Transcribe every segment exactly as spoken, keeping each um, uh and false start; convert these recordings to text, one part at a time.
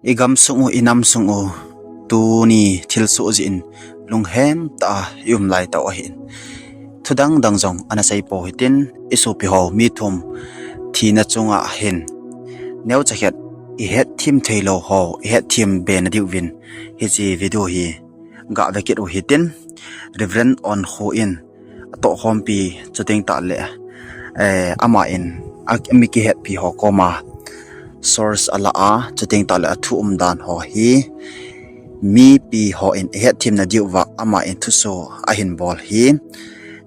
I gam sung u, i nam sung u, tuni thil soh jeh in lunghem tah a i um lai tau ahin. Thu dang dang jong ana sei pou hitin, i sopi ho mi thum thina chunga hin neocha khat i hetthem thei lou ho i hetthem be na diuvin hiche video hi ga ve kit u hitin, Reverend Onkho in atohkhompi, chuteng tah le, eh, ama in a mi kihetpi ho koma source ala a, chuteng tah le athu umdan ho hi mipi hon i hetthemna diuva ama in thuso ahin bol hi.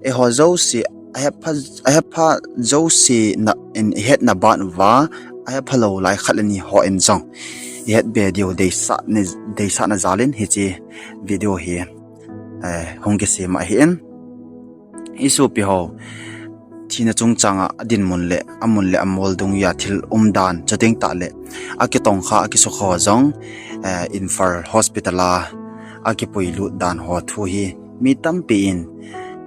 Eiho jouse, ahepha, ahepha jouse na in i hetna ban uva, ahepha lou lai khat le ni hon jong i het be diu deisahna, deisahna jal in hiche video hi, eh, hung kisem ahin. I sopi ho thina chungchang a adinmun le amun le amol dungjui a thil umdan, chuteng tah le akitongkha, akisukha ho jong, eh, Imphal Hospital a akipuilut dan ho thu hi mi tampi in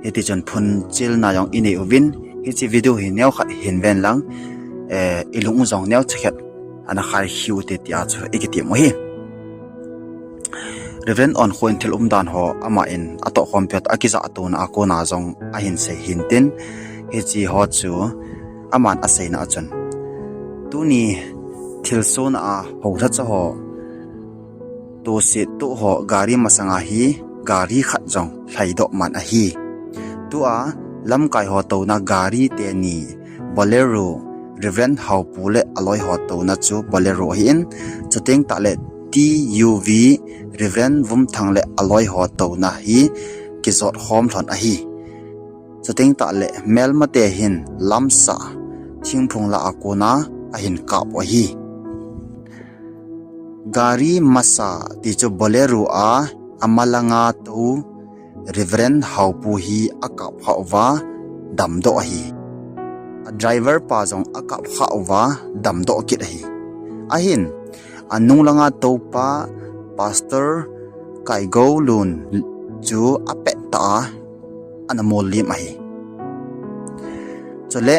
hiti chun phunchilna jong i nei uvin, hiche video hi neokhat hin ven lang, eh, i lung u jong neocha khat ana khai khiu te tia chu i kitem u hi. Reverend Onkho in thil umdan ho ama in atohkhompi ho toh akijah tona a kona jong ahin sei hintin, hiche ho chu aman aseina a chun, tuni thilsohna a houlhacha ho tohset toh ho gari masanga hi gari khat jong lhaidoh man ahi. Tua lamkai ho touna gari teni Bolero, Reverend Haopu le aloi ho touna chu Bolero ahin, chuteng tah le T U V, Reverend Vumthang le aloi ho touna hi kijot khom lhon ahi. Chuteng tah le melmate hin lamsah thingphung lah a kona ahin kap u ahi. Gari masa ti chu Bolero a, amalanga tou Reverend Haopu hi akap khah uva damdoh ahi. A driver pa jong akap khah uva damdoh kit ahi. Ahin, anung langa toupa Pastor Kaigolun chu apet tah a ana mol lim ahi. Chule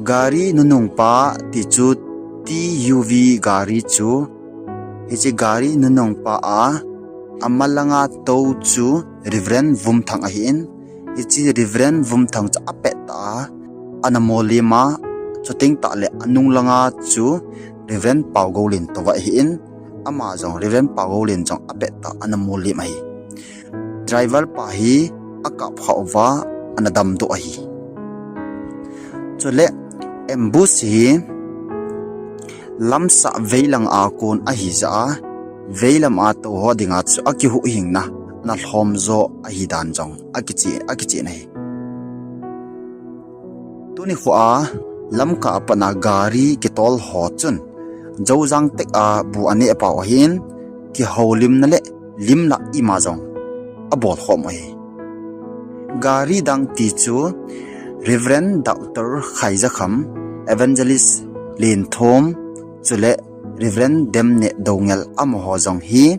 gari nunungpa ti chu T U V gari chu, hiche gari nunungpa a amalanga tou chu Reverend Vumthang ahin, hiche Reverend Vumthang chu apet tah a ana mol lim a, chuteng tah le anung langa chu Reverend Paugolin tou ahin, ama jong Reverend Paugolin jong apet tah a ana mol lim ahi. Driver pa hi akap khah uva ana damdoh ahi. Chule ambush hi lamsah veilang a kon ahi jeh a, veilam a tou ho dinga chu akihuhhingna ana lhom jo ahi dan jong akiche, akichen ahi. Tuni khoa Lamka a patna gari kitol ho chun Joujang tek a bu aneh pau ahin, kihoulimna le limlah ima jong abol khom u ahi. Gari dang ti chu Reverend Doctor Khaijakham, Evangelist Lenthom, chule Reverend Demneh Doungel amaho jong hi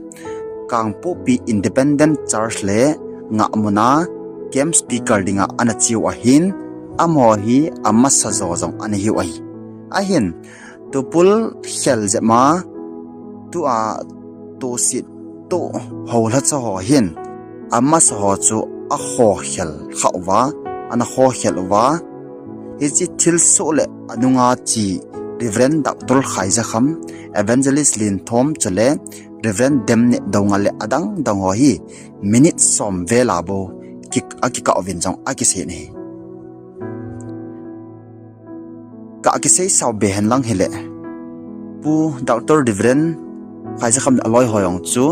Kangpokpi Independent Church le ngahmuna camp speaker dinga ana cheu ahin, amaho hi amasa jo jong ana hiu ahi. Ahin, tupul khel jep ma, tua tohset toh houlhacha ho hin amasa ho chu akhokhel khah uva, ana khokhel uva. Hiche thilsoh le anunga che Reverend Doctor Khaijakham, Evangelist Lenthom chule Reverend Demneh Doungel le adang dang ho hi minute som vel a bou ki, akikah uvin jong akisei in ahi. Ka kisei sao be hen lang hile, Pu Doctor Reverend Khaijakham le aloi ho jong chu,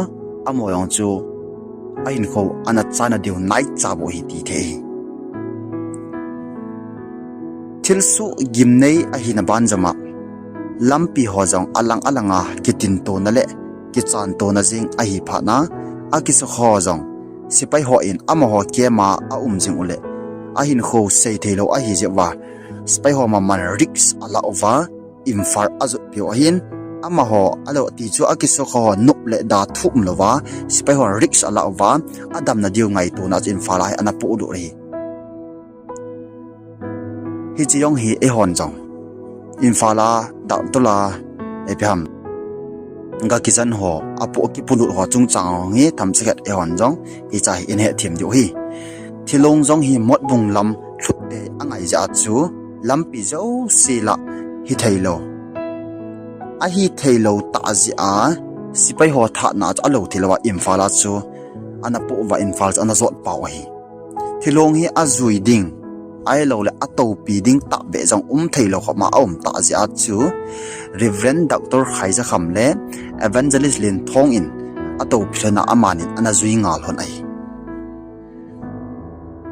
amaho jong chu ahinkho ana chana diu naicha bou ahi ti thei ahi. Thilsoh gimnei ahina banjom a, lampi ho jong alang alanga kitintona le kichantona jing ahi phatna, akisukha ho jong sepai hon amaho camp a aum jing uleh, ahinkho sei theilou ahi jeh uva, sepai ho maman risk ala uva Imphal ajotpiu ahin, amaho alou ti chu akisukha ho nop le da thum louva, sepai hon risk ala uva, adamna diu ngaitona chu Imphal a hi ana podoh ahi. Hiche jong hi eihon jong Imphal a, Doctor a, ipi ham, ga kijan ho, apoh kipolut ho chungchang ho hi themcha khat eihon jong hiche hi ihin hethem diu ahi. Thilong jong hi Motbung lam lhut tei angai jeh a chu lampi jouse lah hitheilou, ahitheilou tah jeh a sepai ho thatna chu alou theilou a Imphal a chu ana poh uva Imphal chu ana jot pau ahi. Thilong hi ajui ding ahilouleh atoupi ding tahbeh jong umtheilou khopma aum tah jeh a chu Reverend Doctor Khaijakham le Evangelist Lenthong in atoupi lhon a amanin ana jui ngal lhon ahi.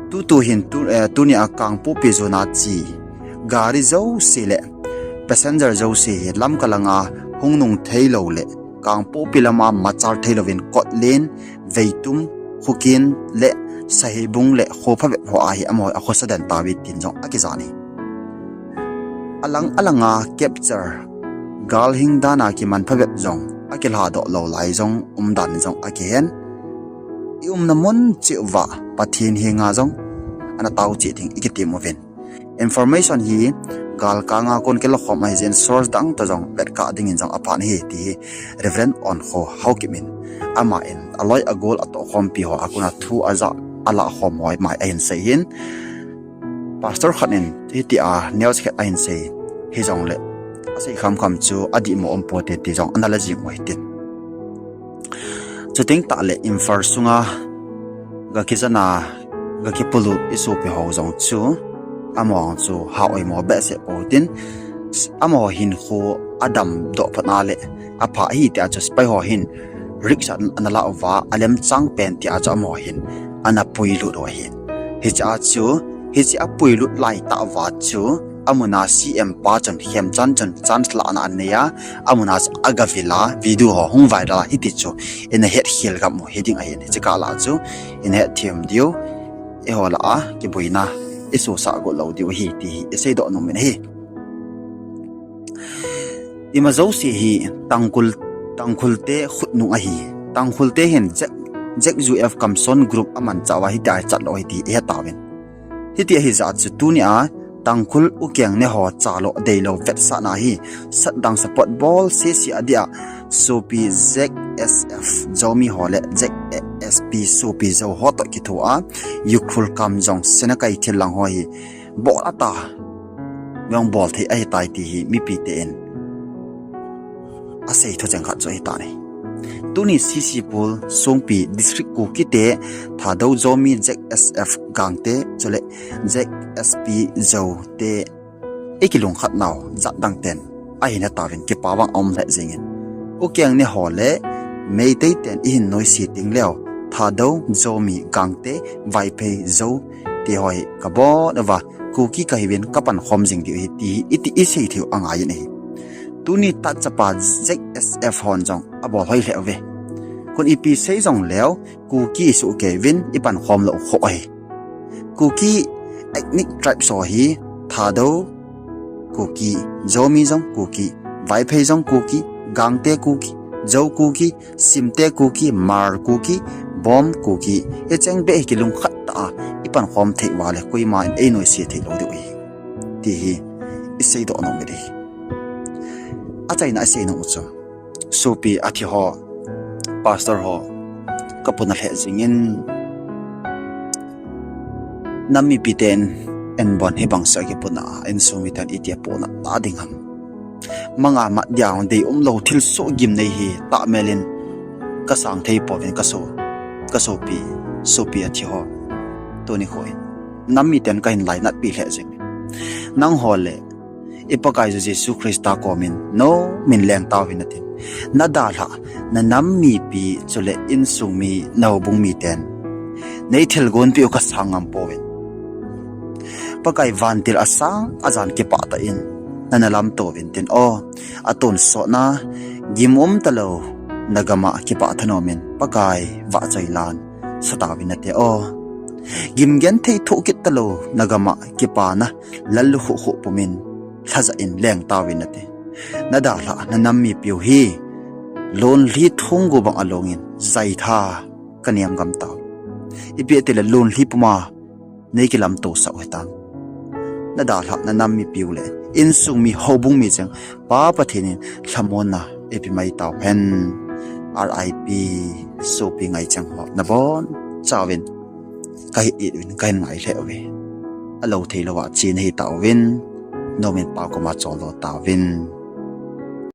Tutu hin tu, eh, tunia Kangpokpi jona che gari jouse le passenger jouse hi Lamka langa hung nung theilou le Kangpokpi lama machal theilouvin Kotlen, Veitum, Khuken le Saheibung le kho phabep ho ahi amaho akhosa den tauve tin jong akijan ahi. Alang alanga capture, galhing dana kiman phabep jong akilhadoh lou lai jong umdan jong akihen. I umna mun cheh uva Pathen henga jong ana taoche ding ikitem uvin. Information hi galkanga kon kilakhom ahijeh in source dang toh jong vetkah dingin jong apha ahi ti hi Reverend Onkho Haokip in, amain aloi agol atohkhompi ho akona thu ajah alahkhom ho mai ahin sei hin, pastor khat in hitia news khat ahin sei hijongle asei khamkham chu adihmo umpote ti jong ana la jing u hitin. Chuteng tahle Imphal sunga ga kijana ga kipolut isopi ho jong chu amaho chu ha oimo behseh pou hitin, amaho hinkho adamdoh phatna le apha ahi tia chu sepai ho hin risk ana la uva alemchang pen tia chu amaho hin ana puilut u ahin. Hiche a chu, hiche apuilut laitah uva chu amuna C M pa chun Khemchand chun chance lahna anei a, amuna chu agavil a video ho hung viral a hiti chu ina hetkhel gam u hiding ahin. Hiche kah lah chu ina hetthem diu, eiho lah a kiboina isosah got lou diu ahi ti hi iseidoh nom in ahi. Ima jouse hi Tangkhul, Tangkhul te khutnung ahi. Tangkhul te hin Jack, Jack U F Kamson group amanchah uva hitia ichat lou ahi ti ihetauvin. Hiti ahijeh a chu tunia Tangkhul ukeng ne ho chalo deilou vetsahna hi satdang support bol sese adia sopi Z S F Zomi ho le Z S P sopi Zo ho toh kithoa Ukhrul Kamjong Senakeithel lang ho hi bol ata jong bol thei ahitai ti hi mipite in asei thucheng khat chu ahitan ahi. Tuni C C Pul Songpi District Kuki te Thadou Zomi Z S F Gangte chule Z S P Zo te ikilungkhat nau jat dang ten ahin hetauvin kipa vang aum lheh jengin. Ukeng ne ho le Meitei ten ihin noise teng leu Thadou, Zomi, Gangte, Vaiphei, Zo ti ho hi kabon uva Kuki kahiuvin kapankhom jing diu ahi ti hi iti isei theiu angaiyin ahi. Tuni tatchapa Z S F hon jong abol hoi lheh uve. Kon ipi sei jongleu Kuki isuhkei uvin ipankhom lou u kho ahi. Kuki ethnic tribes ho hi Thadou Kuki, Zomi jong Kuki, Vaiphei jong Kuki, Gangte Kuki, Zo Kuki, Simte Kuki, Hmar Kuki, Bawm Kuki, hicheng beh hi kilungkhat tah a ipankhom thei uva le koiman einoise theilou diu ahi ti hi iseidoh nom in ahi. Achaina isei nom u chu sopi athi ho, pastor ho kapuna lheh jengin, nam mipiten en bon hibang seh kipuna a insung miten itia puna ta ding ham? Manga mat dia dei umlou thilsoh gimnei hi tahmelin kasang thei pouvin kaso, kasopi, sopi athi ho. Tuni kho in nam miten kahin lainatpi lheh jeng. Nangho le i Pakaiyu Jesu Christa komin nomin leng tauvin atin. Nadalhah, nanam mipi chule insung mi, nahoubung miten neithilgonpeh u kasang ngam pouvin. Pakai vantil asang ajan kipah tah in nana lamto uvin tin aw, atonsotna gim um talou nagama kipah thanomin Pakai vahchoi lan sa tauvin nate aw. Gim genthei thoh kit talou nagama kipana lallukhuh khuh pumin lhajah in leng tauvin nate. Nadalhah, nanam mipiu hi lonlhi thonggu bang alongin jaitha kanei gam tau. Ipi atile lonlhi puma neikilamtosah u hitam? Nadalhah, nanam mipiu le insung mi, houbung mi cheng Pa Pathen in lhamonna ipi mai tauhen, R I P, sopi ngaicheng ho nabonchauvin kahin it uvin kahin ngai lheh uve. Alou theilou a chena hitauvin, nomin Pa koma chonlo tauvin.